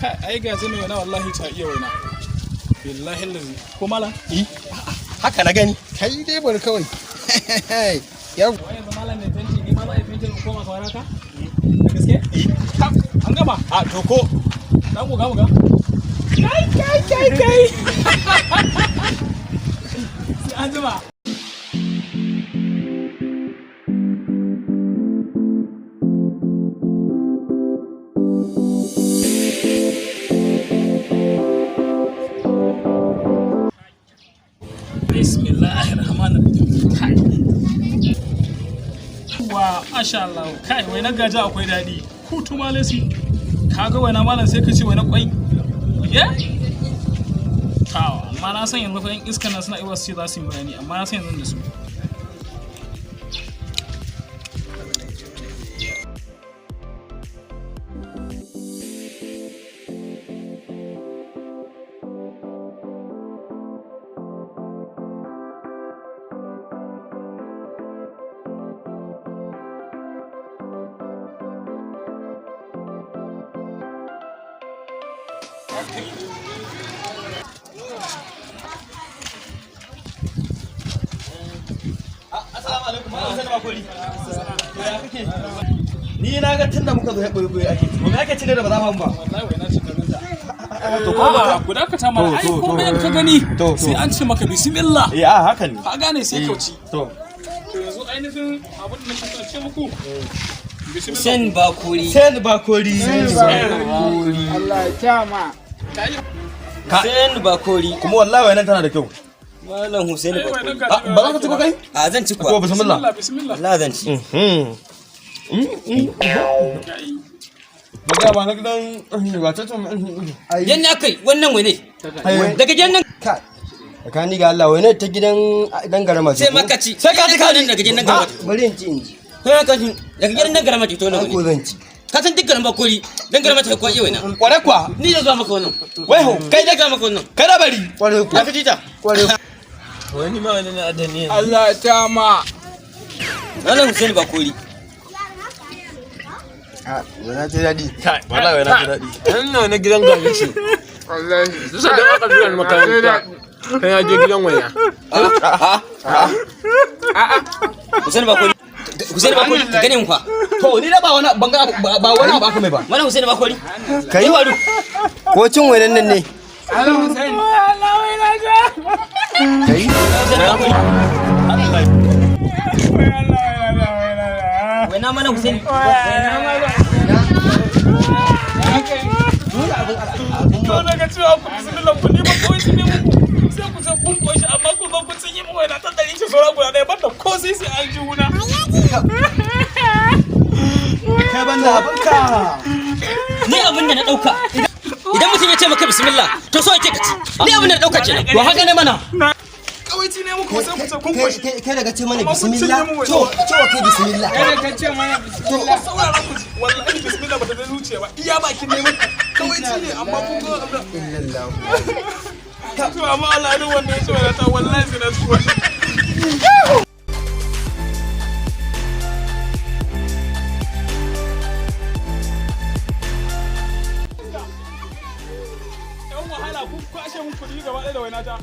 Kai, ai gaje mai waina, wallahi ta iya waina. Billahi lazi. Ko malam? Eh, haka na gani. Kai dai bari kawai. Yau. Wai yanzu malam mai fenti, ni ma za a yi fentin in koma kamar haka? Da gaske? An gama. A to ko Dan ku ga. Kai kai kai kai. Sai an jima. Bismillahirrahmanirrahim. Kai. Wa masha Allah. Kai, wai na gaji akwai daɗi. Hutu malasi. Kaga waina malam, sai ka ce waina kwai. Ye? Tawa, amma na san yanzu fa yan iskan nan suna iya su ce za su yi bayani, amma na san yanzu da su. Assalamu alaikum, malam Sani Bakori. To ya kake? Ni na ga tunda muka zo ya boye boye ake. To me ake ci ne da ba za mu ba? Wallahi waina ce ka ganta. To ko ba A'a, guda ka ta mana ai komai ka gani sai an ce maka bismillah. Eh, a haka ne. Ka gane, sai kauci. To To yanzu ainihin abin da nake so ce muku. Bismillah. Sen Bakori. Sani Bakori. Allah ya kyama. Sen Bakori. Kuma wallahi wainan tana da kyau. Malam Hussein Ai, wainan Bakori. gaji Ba za ka ci ba kai? A zan ci To kuwa. bismillah. Bismillah, bismillah. Allah zan ci. Ba ga ba na gidan wace ce? Yan akai wannan wane? Daga gidan nan Kai. Tsakani ga Allah, wani ta gidan dan garama ce sai ko? maka ci. Sai ka ci ka daga gidan nan garama. Bari in ci in ji. Sai ka ci daga gidan nan garama ce to Ai nan. ko zan ci. Ka san duk garin Bakori dan garama ta kwa iya waina. Kware kuwa. Ni da zuwa maka wannan. Wai ho, Kai da ga maka wannan. kai da bari. Kware ku. Ka ci ta. Kware ku. Wani ma wani na adani. Allah ya kyama. Malam Hussein Bakori. A, wani ta daɗi. Kai, wallahi wainan ta daɗi. Wannan na gidan gaji ce. Wallahi. Su da aka zuwa makaranta. Kai ya je gidan waya. Hussein Bakori. Hussein Bakori, ka gane mu fa. To ni da ba wani ban ga ba wani abu aka mai ba. Malam Hussein Bakori. Kai Waru. Ko cin wainan nan ne? Allah Hussein. Kai. Hussein Bakori. Waina Malam Hussein. To daga cewa ku bismillah ku nima kawai su ne muku sai ku ce kun koshi, amma ku zo ku cinye mu waina ta ɗari ce saura guda ɗaya banda ko sai sai an ji wuna. Kai banda abinka. Ni abin da na dauka. Idan mutum ya ce maka bismillah, to so yake ka ci. Ni abin da na dauka kenan. To haka ne mana. Kawai ci ne muku sai ku ce kun koshi. Kai daga ce mana Amma kun cinye bismillah. mu waina. To, cewa kai bismillah. Kada ka ce mana To bismillah. ku saurara ku ji, wallahi bismillah bata zai zuciya ba, iya bakin ne muku kawai ci ne, amma kun ga abin. Illallahu. To amma Allah duk wanda ya ce waina ta, wallahi sai na ci wannan. Yan wahala, kun kwashe mun kuɗi gaba ɗaya da waina ta.